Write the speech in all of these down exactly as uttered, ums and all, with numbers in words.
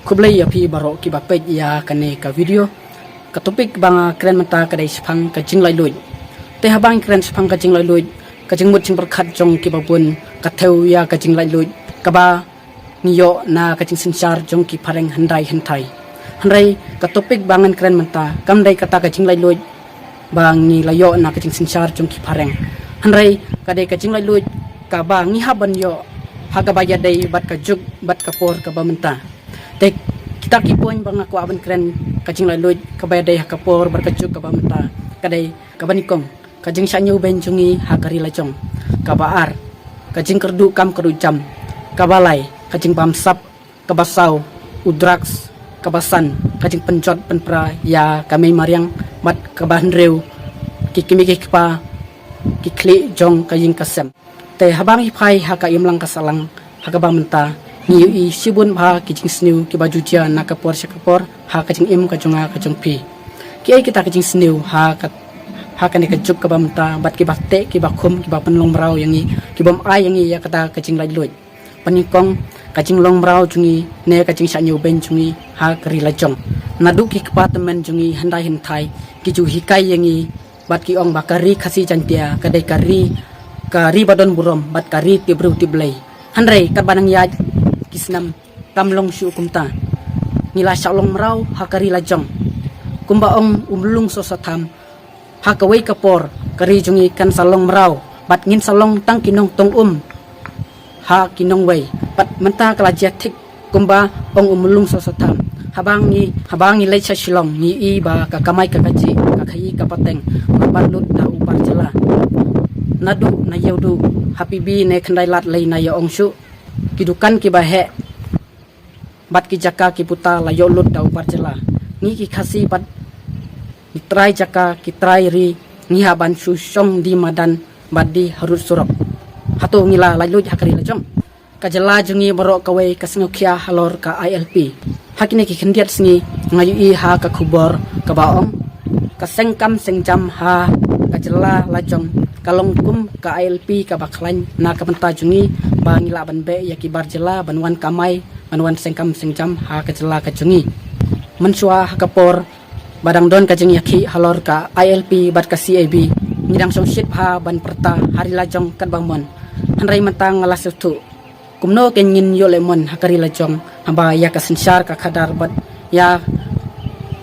Khublei ïa phi baroh kiba peit ïa kane ka video. Ka topic ba nga kren mynta ka dei shaphang ka jinglaitluid. Te haba ngi kren shaphang ka jinglaitluid, ka jingmut jingpyrkhat jong kiba bun ka thew ïa ka jinglaitluid kaba ngi ïoh na ka jingsynshar jong ki phareng hyndai hynthai. Hynrei ka topic ba ngan kren mynta kam dei kata ka jinglaitluid ba ngi la ïoh na ka jingsynshar jong ki phareng. Hynrei ka dei ka jinglaitluid kaba ngi hap ban ïoh ha kaba ïadei bad ka juk bad ka por kaba mynta. Te kita ki point ba nga kwah ban kren, ka jinglaitluid kaba ïadei ha ka por bad ka juk kaba mynta ka dei: kaba nyngkong, ka jingshah ñiewbeiñ jong ngi ha ka ri la jong. Kaba ar, ka jingkyrduh kam kyrduh jam. Kaba lai, ka jingbamsap. Kaba saw, u drugs. Kaba san, ka jingpynjot pynpra ïa ka mei mariang. Bad kaba hynriew, ki kmie ki kpa, ki khlieh jong ka ïing ka sem. Te haba ngi phai ha ka imlang ka sahlang ha kaba mynta, ngi ïohi shibun bha ki jingsniew kiba ju jia na ka por sha ka por ha ka jingim ka jong nga ka jong phi. Kiei kita ki jingsniew ha ka, ha kane ka juk kaba mynta bad kiba teh kiba khum, kiba pynlong mraw ïa ngi, kibym ai ïa ngi ïa kata ka jinglaitluid? Ba nyngkong, ka jinglong mraw jong ngi ne ka jingshah ñiewbeiñ jong ngi ha ka ri la jong. Naduh ki kpa tymmen jong ngi hyndai hynthai ki ju hikai ïa ngi bad ki ong ba ka ri Khasi Jaiñtia ka dei ka ri, ka ri ba don burom bad ka ri tip briew tip Blei. Hynrei katba nang ïaid ki snem kam long shuh kumta. Ngi la shah long mraw ha ka ri la jong. Kumba ong u Myllung Soso Tham, ha kawei ka por ka ri jong ngi kan sa long mraw bad ngin sa long tang ki nongtong um ha ki nongwei. Bad mynta ka la jia thik kumba ong u Myllung Soso Tham. Haba ngi, haba ngi leit sha Shillong ngi ïohi ba ka kamai ka kajih, ka khaïi ka pateng la bat lut da u bar jylla. Naduh na Ïewduh ha P B ne Khyndai Lad lei na ïa ong shuh, ki dukan kiba heh bad ki jaka ki puta la ïoh lut da u bar jylla. Ngi ki Khasi bad ngi trai jaka ki trai ri ngi hap ban shu shong die madan bad die harud surok. Hato ngi la laitluid ha ka ri la jong? Ka jylla jong ngi baroh kawei ka sngewkhia halor ka I L P. Ha kine ki khyndiat sngi nga ïohi ha ka khubor kaba ong ka seng kam seng jam ha ka jylla la jong ka long kum ka I L P kaba khlaiñ. Na ka bynta jong ngi ba ngi lah ban beh ïa ki bar jylla ban wan kamai, ban wan seng kam seng jam ha ka jylla ka jong ngi. Mynshuwa ha ka por ba dang don ka jingïakhih halor ka I L P bad ka C A B, ngi dang shongshit bha ban pyrta ha ri la jong katba mon. Hynrei mynta nga la sngewthuh kumno kein ngin ïoh leh mon ha ka ri la jong haba ïa ka synshar ka khadar bad ïa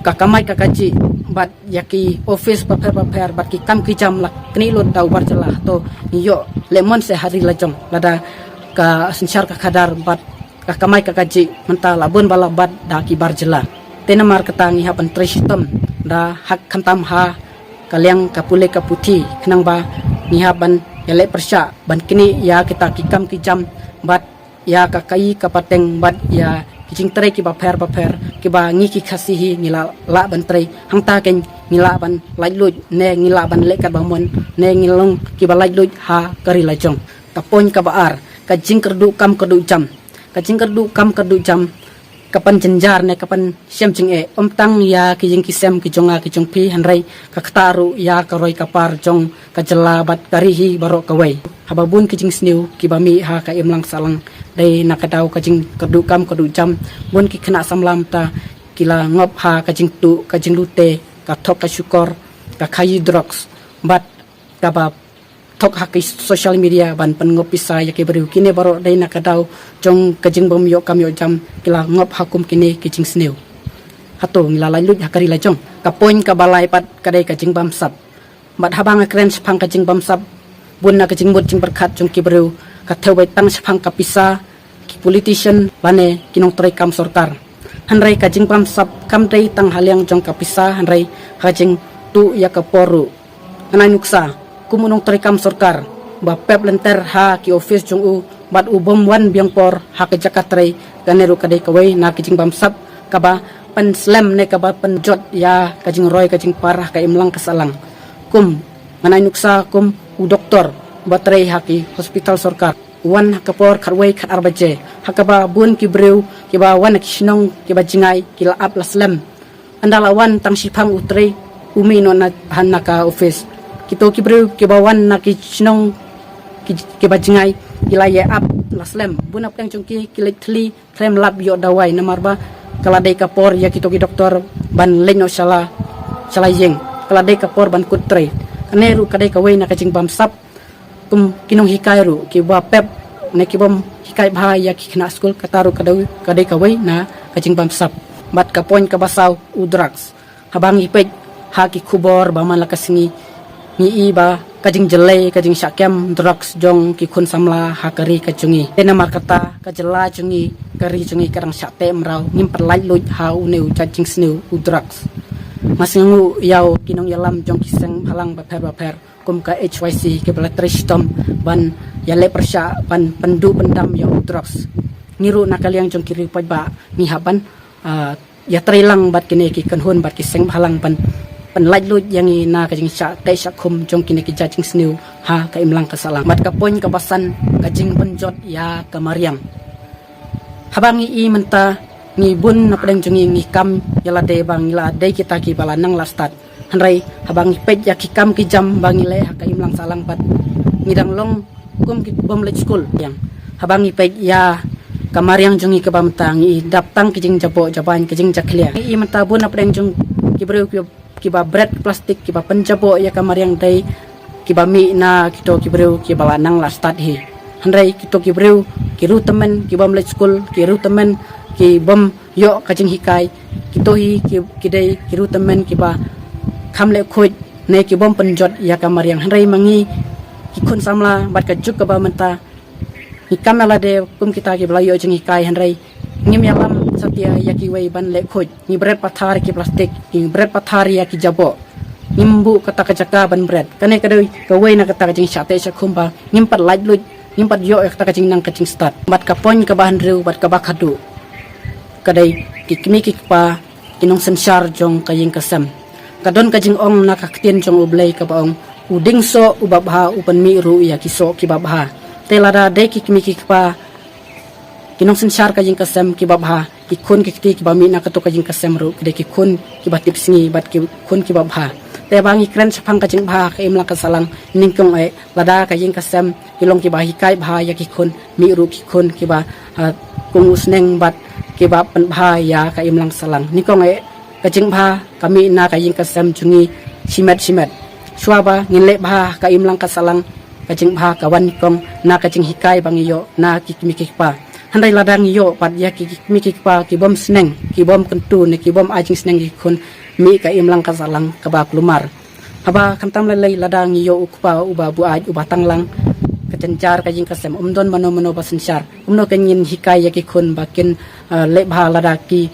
ka kamai ka kajih bad ïa ki office bapher bapher bad ki kam ki jam la knieh lut da u bar jylla. Hato ngi ïoh leh mon seh ha ri la jong lada ka synshar ka khadar bad ka kamai ka kajih mynta la bun ba la bat da ki bar jylla? Te namar kata ngi hap ban trei shitom da hak khamtam ha ka liang ka pule ka puthi khnang ba ngi hap ban ïaleh pyrshah ban knieh ïa kita ki kam ki jam bad ïa ka khaïi ka pateng bad ïa ki jingtrei kiba pher bapher kiba ngi ki Khasi hi ngi la lah ban trei. Hangta kein ngi lah ban laitluid ne ngi lah ban leh katba mon ne ngi long kiba laitluid ha ka ri la jong. Ka point kaba ar, ka jingkyrduh kam kyrduh jam. Ka jingkyrduh kam kyrduh jam ka pynjynjar ne ka pynshem jingeh ym tang ïa ki ïing ki sem ki jong nga ki jong phi hynrei ka ktah ruh ïa ka roi ka par jong ka jylla bad ka ri hi baroh kawei. Haba bun ki jingsniew kiba mih ha ka imlang sahlang dei na ka daw ka jingkyrduh kam kyrduh jam, bun ki khynnah samla mynta ki la ngop ha ka jingtuh ka jinglute, ka thok ka shukor, ka khaïi drugs bad kaba thok ha ki social media ban pynngop pisa ïa ki briew. Kine baroh dei na ka daw jong ka jingbym ïoh kam ïoh jam ki la ngop ha kum kine ki jingsniew. Hato ngi la laitluid ha ka ri la jong? Ka point kaba lai pat ka dei ka jingbamsap. Bad haba nga kren shaphang ka jingbamsap, bun na ka jingmut jingpyrkhat jong ki briew ka thew beit tang shaphang ka pisa, ki politician lane ki nongtrei kam sorkar. Hynrei ka jingbamsap kam dei tang ha liang jong ka pisa hynrei ha ka jingtuh ïa ka por ruh. Ngan ai nuksa kum u nongtrei kam sorkar ba pep lynter ha ki office jong u bad u bym wan biang por ha ka jaka trei, kane ruh ka dei kawei na ki jingbamsap kaba pynslem ne kaba pynjot ïa ka jingroi ka jingpar ha ka imlang ka sahlang. Kum ngan ai nuksa kum u doktor ba trei ha ki hospital sorkar, wan ha ka por khatwei khatar baje ha kaba bun ki briew kiba wan na ki shnong kiba jngai ki la ap la slem. Ynda la wan tang shiphang u trei u mih noh na, ha na ka office. Kito ki briew kiba wan na ki shnong ki, kiba jngai ki la ïa ap la slem. Bun na pdeng jong ki ki leit thylli khlem lap ïoh dawai namar ba Ka la dei ka por ïa kito ki doktor ban leit noh sha la, sha la ïing. Ka la dei ka por ban kut trei. Kane ruh ka dei kawei na ka jingbamsap kum ki nonghikai ruh kiba pep ne kibym hikai bha ïa ki khynnah skul, kata ruh ka dei, ka dei kawei na ka jingbamsap. Bad ka point kaba saw, u drugs. Haba ngi peit ha ki khubor ba man la ka sngi, ngi i ba ka jingjyllei, ka jingshah kem drugs jong ki khun samla ha ka ri ka jong ngi. Te namar kata ka jylla jong ngi, ka ri jong ngi ka dang shah teh mraw, ngim pat lait luid ha une u jait jingsniew u drugs. Nga sngewnguh ïa u ki nongïalam jong ki seng bhalang bapher bapher kum ka H Y C kiba la trei shitom ban ïaleh pyrshah ban pynduh pyndam ïa u drugs. Ngi ruh na ka liang jong ki riew paidbah ngi hap ban, ah, ïatrei lang bad kine ki kynhun bad ki seng bhalang ban pynlait luid ïa ngi na ka jingshah teh shah khum jong kine ki jait jingsniew ha ka imlang ka sahlang. Bad ka point kaba san, ka jingpynjot ïa ka mariang. Haba ngi i mynta, ngi bun na pdeng jong ngi ngi kam ïa lade ba ngi la dei kita kiba la nang la stad. Hynrei haba ngi peit ïa ki kam ki jam ba ngi leh ha ka imlang sahlang pat, ngi dang long kum ki bym leit skul. Ïa haba ngi peit ïa ka mariang jong ngi kaba mynta, ngi dap tang ki jingjaboh jabain, ki jingjakhlia. Ngi i mynta bun na pdeng jong ki briew ki, kiba bret plastik, kiba pynjaboh ïa ka mariang dei kiba mih na kito ki briew kiba la nang la stad hi. Hynrei kito ki briew ki riewtymmen, ki bym leit skul, ki riewtymmen, ki bym ïoh ka jinghikai, kito hi ki, ki dei ki riewtymmen kiba kham leh khuid ne ki bym pynjot ïa ka mariang. Hynrei ma ngi ki khun samla bad ka juk kaba mynta, ngi kam ïa lade kum kita kiba la ïoh jinghikai, hynrei ngim ïalam satia ïa kiwei ban leh khuid. Ngi bret pathar ïa ki plastik, ngi bret pathar ïa ki jaboh. Ngim buh kata ka jaka ban bret. Kane ka dei kawei na kata ka jingshah teh shah khum ba ngim pat lait luid, ngim pat ïoh ïa kata ka jingnang ka jingstad. Bad ka point kaba hynriew bad kaba khadduh, ka dei ki kmie ki kpa, ki nongsynshar jong ka ïing ka sem. Ka don ka jingong na ka ktien jong U Blei kaba ong, u dieng soh uba bha u pynmih ruh ïa ki soh kiba bha. Te lada dei ki kmie ki kpa, ki nongsynshar ka ïing ka sem kiba bha, ki khun ki kti kiba mih na kato ka ïing ka sem ruh ki dei ki khun kiba tipsngi bad ki khun kiba bha. Te ba ngi kren shaphang ka jingbha ha ka imlang ka sahlang, nyngkong eh, lada ka ïing ka sem ki long kiba hikai bha ïa ki khun, mih ruh ki khun kiba, ah, kung u sneng bad kiba pynbha ïa ka imlang sahlang. Nyngkong eh, ka jingbha ka mih na ka ïing ka sem jong ngi shimet shimet. Shuwa ba ngin leh bha ka imlang ka sahlang, ka jingbha ka wan nyngkong na ka jinghikai ba ngi ïoh na ki kmie ki kpa. Hynrei lada ngi ïoh pat ïa ki kmie ki kpa ki bym sneng, ki bym kyntu ne ki bym ai jingsneng ïa ki khun, mih ka imlang ka sahlang kaba kulmar. Haba khamtam lei lei lada ngi ïoh u kpa uba buaid, uba tang lang, ka jynjar ka ïing ka sem, um don mano mano ba synshar. Kumno kan ngin hikai ïa ki khun ba kin, ah, leh bha lada ki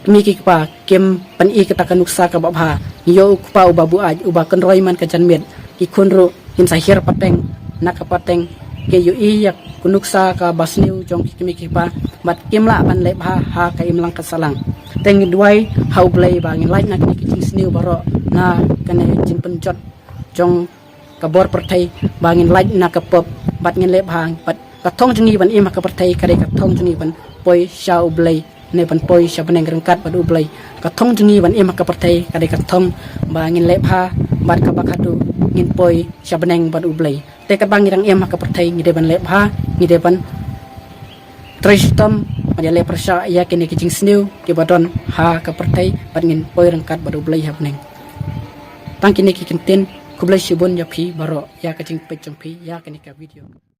kmie ki kpa kim pyni kata ka nuksa kaba bha. Ngi ïoh u kpa uba buaid, uba kynroi man ka janmiet, ki khun ruh kin sa hiar pateng na ka pateng, ki ïohi ïa ka nuksa kaba sniew jong ki kmie ki kpa, bad kim lah ban leh bha ha ka imlang ka sahlang. Te ngi duwai ha U Blei ba ngin lait na kine ki jingsniew baroh, na kane jingpynjot jong ka bor pyrthei, ba ngin lait na ka pop bad ngin leh bha, bad ka thong jong ngi ban im ha ka pyrthei ka dei ka thong jong ngi ban poi sha U Blei ne ban poi sha bneng ryngkat bad U Blei. Ka thong jong ngi ban im ha ka pyrthei ka dei ka thong ba ngin leh bha, bad kaba khadduh ngin poi sha bneng bad U Blei. Te katba ngi dang im ha ka pyrthei ngi dei ban leh bha, ngi dei ban trei shitom, bad ïaleh pyrshah ïa kine ki jingsniew kiba don ha ka pyrthei, bad ngin poi ryngkat bad U Blei ha bneng. Tang kine ki kyntien, khublei shibun ïa phi baroh ïa ka jingpeit jong phi ïa kane ka video.